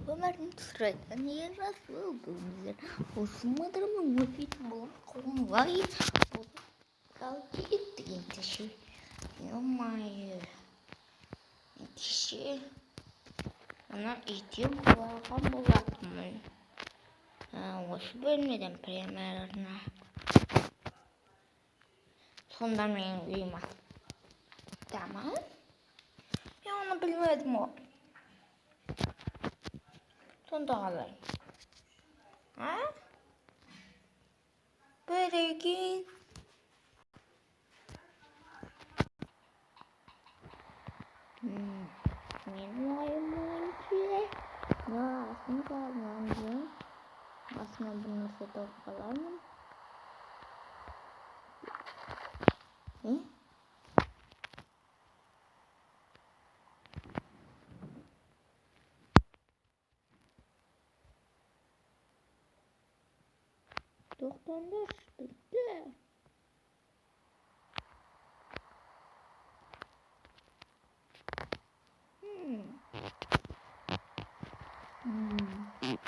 Өмірін түсіретін Ерасыл. Бүгін біздер осы мыдырмын өтпейтін боламыз. Қоңырай болып кеттік ендеше. Ё-моё. Кеше мына үйде болған болатынмын. Осы бөлмеден примерно. Сонда менің үйім астта ма? Мен оны білмедім ғой. Сонда қалай? А? Прикинь. Менің ойым бойынша мына астын салған астына бір нәрсе тауып қалармын. Е? Тоқтаңдаршы, бітті.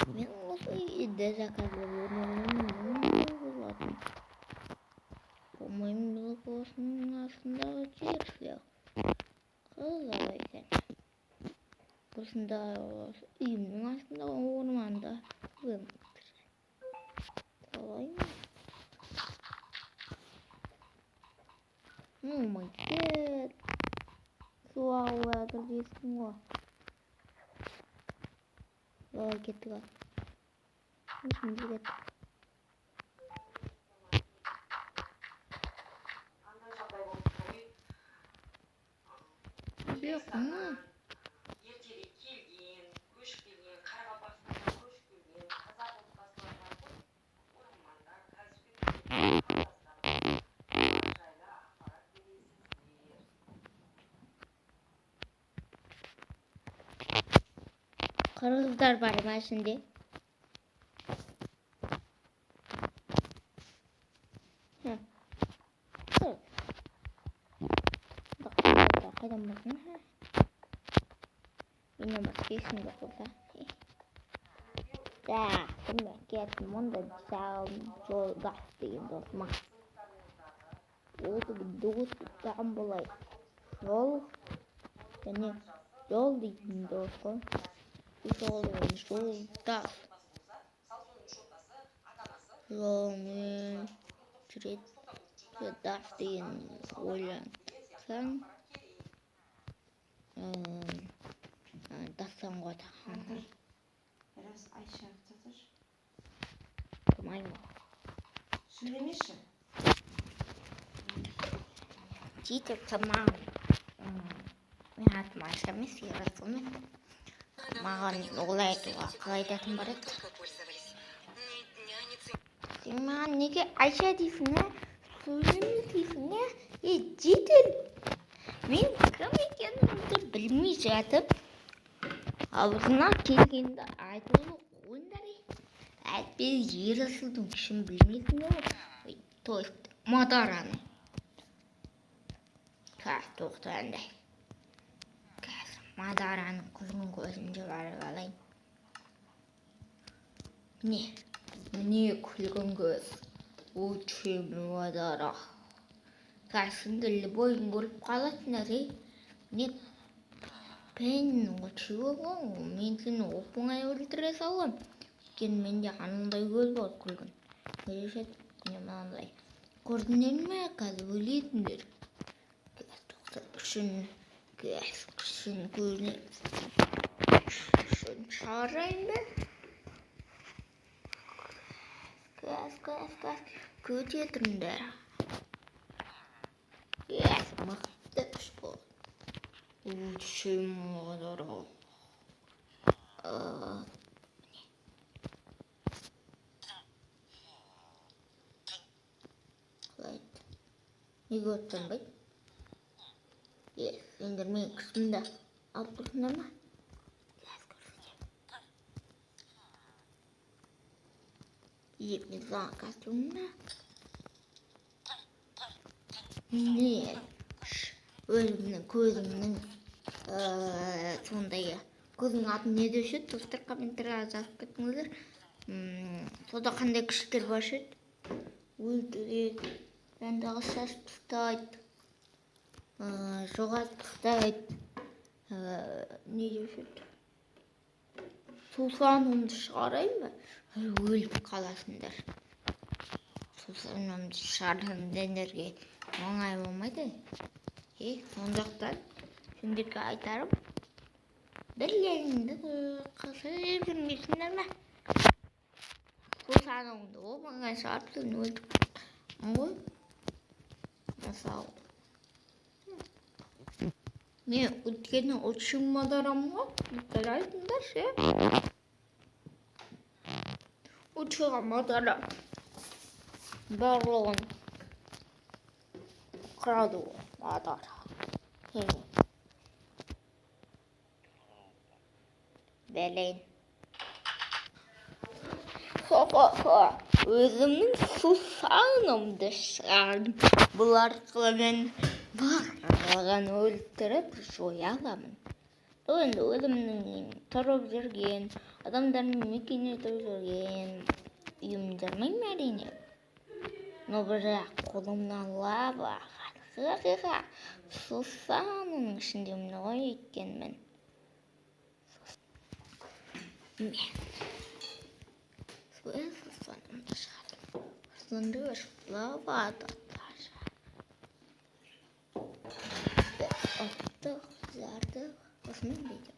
Мен осы үйді заказдап болатын. По-моему, бұл осының астындағы жер сияқты. Қызық екен. Осында үйімнің астындағы орманда өмір. Солай ма? Oh my god. Су ағып жатыр дейсің ғой. Ой, кеттік ал. Өзіміз кеттік. Қандай жағдай болып тұр? Жоқ, Ертерек келген, көшіп келген, Қарақалпақстаннан көшіп келген қазақ отбасылар бар ғой, оралмандар, кәсіпкерлер, жайлы ақпарат бересіздер. Қырғыздар бар ма ішінде? Хм. Қырғыз. Қырғыздар қайдан білсін, ха? Менен басқа ешкім жоқ болса. Так, міне кеттім онда жолдас деген досыма. Ол деген дос там былай. Жол және жол дейтін дос қой. Жол деген жолдас. Жолмен жүреді. Жолдас деген ойлансаң, дастан ғой таққан. Раз Айша тұршы. Тұрмаймын. Сөйлемеші. Сөйтіп тамам. Мен атым Айша емес, Ерасыл емес. Маған олай айтуға қалай айтатын бар еді? Сен маған неге Айша дейсің, ә? Сөйлеме дейсің, ә? Ей, жедел! Мен кім екенімді білмей жатып, аузына келгенді айтуды қойыңдар, ей. Әйтпесе Ерасылдың күшін білмейсіңдер ғой. Ой, то есть Мадараны. Қазір тоқтаңдар. Қазір Мадараның күлгін көзімде барып алайын. Міне, міне күлгін көз. Лучший Мадара. Қазір сендер любойын көріп қаласыңдар, ей. Міне, пен чего ғой, мен сені оп-оңай өлтіре саламын. Өйткені менде анандай көз бар күлгін. Көресің, міне мынандай. Көрдіңдер ме? Қазір өлетіңдер. Қазір тоқта, күшін, қазір күшін көрінеді. Күшін шығарайын ба? Қазір, қазір, қазір. Көте тұрыңдар. Қазір мықты күш болады. Лучший Мадара. Қалай еді? Неге оттанбайды? Е, сендер менің күшімді алып тұрсыңдар ма? Қазір көрсетемін. Е, мен саған костюмді. Не? Өзімнің көзімнің, сондай Қыздың аты не деуші еді, достар, комментарийға жазып кетіңіздер. Сонда қандай күштер бар еді? Өлтіреді, жандағы шашып тастайды, жоғалтып тастайды, не деуші еді? Сусанымды шығарайын ба? Өліп қаласыңдар. Сусанымды шығарсам, сендерге оңай болмайды. Сондықтан сендерге айтарым, бірлеріңді қысып жүрмейсіңдер ме? Сусаныңды оп оңай шығарып, сен өлтіріп ғой. Мысалы, мен өйткені лучший мадарамын ғой. Айтыңдаршы, иә? Лучший мадара барлығын қырады ғой мадара. Блин. Хо-хо-хо. Өзімнің сусанымды шығардым. Бұл арқылы мен барлығын өлтіріп жоя аламын. Бұл енді өзімнің тұрып жүрген, адамдармен мекен етіп жүрген үйімді жармаймын, әрине. Но бірақ қолымнан лава ағады. Сусанның ішіндемін ғой өйткені мен. Мен сусанымды шығардым. Сонда лава атады. Оттық, жардық. Осымен видео.